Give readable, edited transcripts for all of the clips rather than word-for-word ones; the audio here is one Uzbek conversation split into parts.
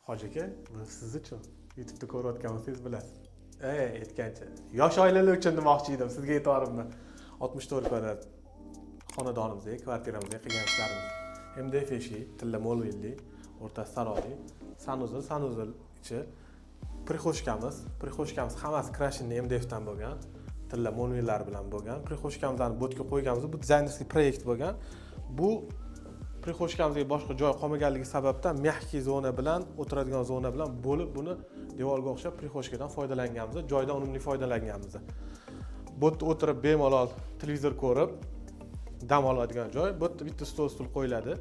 Hoji aka, bu siz uchun. YouTube'da ko'rayotgan bo'lsangiz, bilasiz. Ey, aytgancha, yosh oilalar uchun demoqchi edim, sizga e'tiborimni. 64 kvadrat xonadonimizga, kvartiramizga qilgan ishlarimiz. MDF eshik, tilla molvilli, o'rtasi saroyli, санузел, санузел ichi, прихожка miz, прихожка miz hammasi крашеный MDFdan bo'lgan, tilla molvillar bilan bo'lgan. Прихожка mizni bo'tga qo'yganmiz, bu дизайнерский proyekt bo'lgan. Bu прихожка mizga boshqa joy qolmaganligi sababdan мягкий zona bilan, o'tiradigan zona bilan bo'lib, buni devorga o'xshab прихожка dan foydalanganmiz, joydan unumli foydalanganmiz. Bu yerda o'tirib bemalol televizor ko'rib dam oladigan joy. Bu yerda bitta stol, stul qo'yiladi.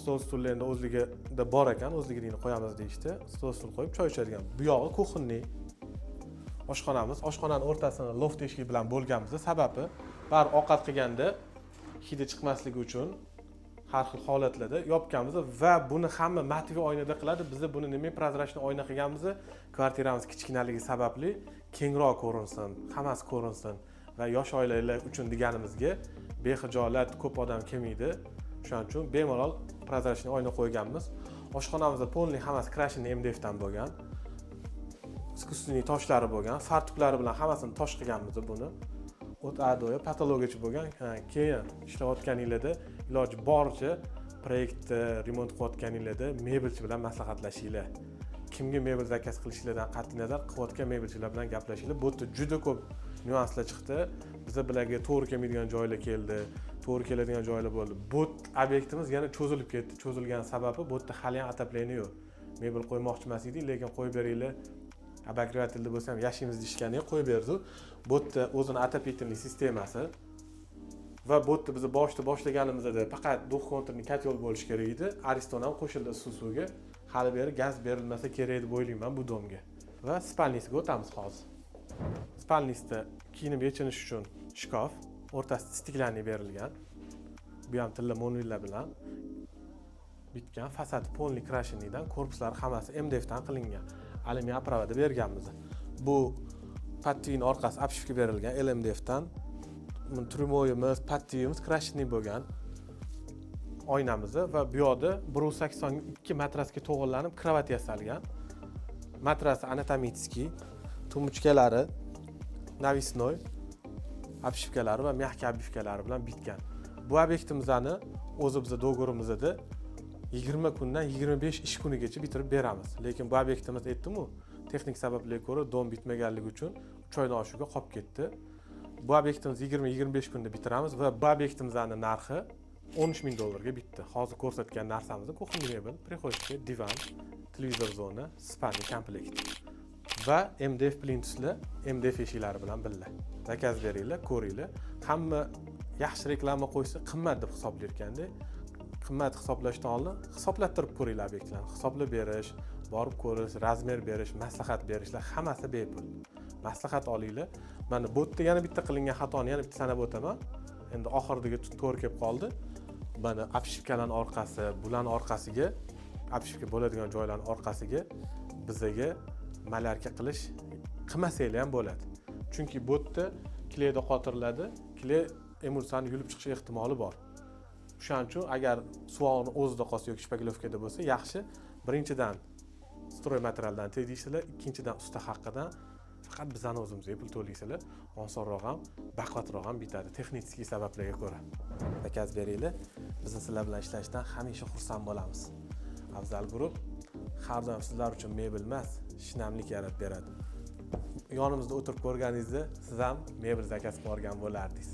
Stol, stullar endi o'zligida bor ekan, o'zligini qo'yamiz deyishdi. Stol, stul qo'yib choy ichadigan. Bu yog'i кухонный oshxonamiz. Oshxonani o'rtasini loft eshigi bilan bo'lganmiz. Sababi, baribir ovqat qilganda hidi chiqmasligi uchun har xil holatlarda yopganmiz va buni hamma матовый oynada qiladi. Biza buni nima прозрачный oyna qilganmiz? Kvartiramiz kichkinaligi sababli kengroq ko'rinsin, hammasi ko'rinsin va yosh oilalar uchun deganimizga behijolat ko'p odam kelmaydi. O'shaning uchun bemalol прозрачный oyna qo'yganmiz. Oshxonamizda полный hammasi крашеный MDFdan bo'lgan, искусственный toshlari bo'lgan, fartuklari bilan hammasini tosh qilganmiz buni, от А до Я, потолок gacha bo'lgan. Ha, keyin ishlayotganinglarda iloji boricha proyektni remont qilayotganinglarda mebelchi bilan maslahatlashinglar. Kimga mebel zakaz qilishinglardan qat'iy nazar, qilayotgan mebelchilar bilan gaplashinglar. Bu yerda juda ko'p nyuanslar chiqdi, biza bularga to'g'ri kelmaydigan joylar keldi, to'g'ri keladigan joylar bo'ldi. Bu obyektimiz yana cho'zilib ketdi. Cho'zilgani sababi, bu yerda hali ham отопление yo'q. Mebel qo'ymoqchi emas edik, lekin qo'yib beringlar, обогреватель da bo'lsa ham yashaymiz deyishganiga qo'yib berdi. Bu yerda o'zini отопительный sistemasi va bu yerda biz boshida boshlaganimizda faqat двухконтурный котел bo'lishi kerak edi. Ariston ham qo'shildi issiq suvga. Hali beri gaz berilmasa kerak deb o'ylayman bu дом ga. Va спальни siga o'tamiz hozir. Спальни sida kiyinib yechinish uchun shkaf, o'rtasi стеклянный berilgan. Bu ham tilla monvillar bilan bitgan. Fasad полный крашеный dan, korpuslari hammasi MDFdan qilingan, alyumin оправа da berganmiz. Bu pattivini orqasi обшивка berilgan LMDFdan. Трюмо yimiz, pattivimiz крашеный bo'lgan, oynamizni. Va bu yoqda 182 matrasga to'g'irlanib kravat yasalgan. Matrasi анатомический, тумбочка lari навесной, обшивка lari va мягкий обивка lari bilan bitgan. Bu obyektimizni o'zi biza договор imizda 20 kundan 25 ish kunigacha bitirib beramiz. Lekin bu obyektimiz, aytdimu, texnik sabablarga ko'ra дом bitmaganligi uchun 3 oydan oshiqqa qolib ketdi. Bu obyektimiz 20-25 kunda bitiramiz va bu obyektimizni narxi 13 ming dollarga bitdi. Hozir ko'rsatgan narsamizni: кухонный mebel, прихожка, divan, televizor zona, спальный komplekt va MDF plintuslar, MDF eshiklari bilan birga. Zakaz beringlar, ko'ringlar. Hamma yaxshi reklama qo'ysa, qimmat deb hisoblayotganda, qimmat hisoblashdan oldin hisoblattirib ko'ringlar obyektlarni. Hisoblab berish, borib ko'rish, razmer berish, maslahat berishlar hammasi bepul. Maslahat olinglar. Mana bu yerda yana bitta qilingan xatoni yana bitta sanab o'taman, endi oxiriga to'g'ri kelib qoldi. Mana обшивка larni orqasi, bularni orqasiga, обшивка bo'ladigan joylarni orqasiga bizaga малярка qilish qilmasanglar ham bo'ladi, chunki bu yerda клей da qotiriladi, клей emulsiyani yulib chiqishi ehtimoli bor. O'shaning uchun agar suvog'ini o'zida qolsa yoki шпаклёвка da bo'lsa yaxshi. Birinchidan, стройматериал dan tejaysizlar, ikkinchidan, usta haqidan faqat bizani o'zimizga pul to'laysizlar. Osonroq ham, baquvvatroq ham bitadi texnik sabablarga ko'ra. Zakaz beringlar, biz sizlar bilan ishlashdan hamisha xursand bo'lamiz. Afzal Group har doim sizlar uchun mebel emas, shinamlik yaratib beradi. Yonimizda o'tirib ko'rganingizda siz ham mebel zakaz qilib yuborgan bo'lardingiz.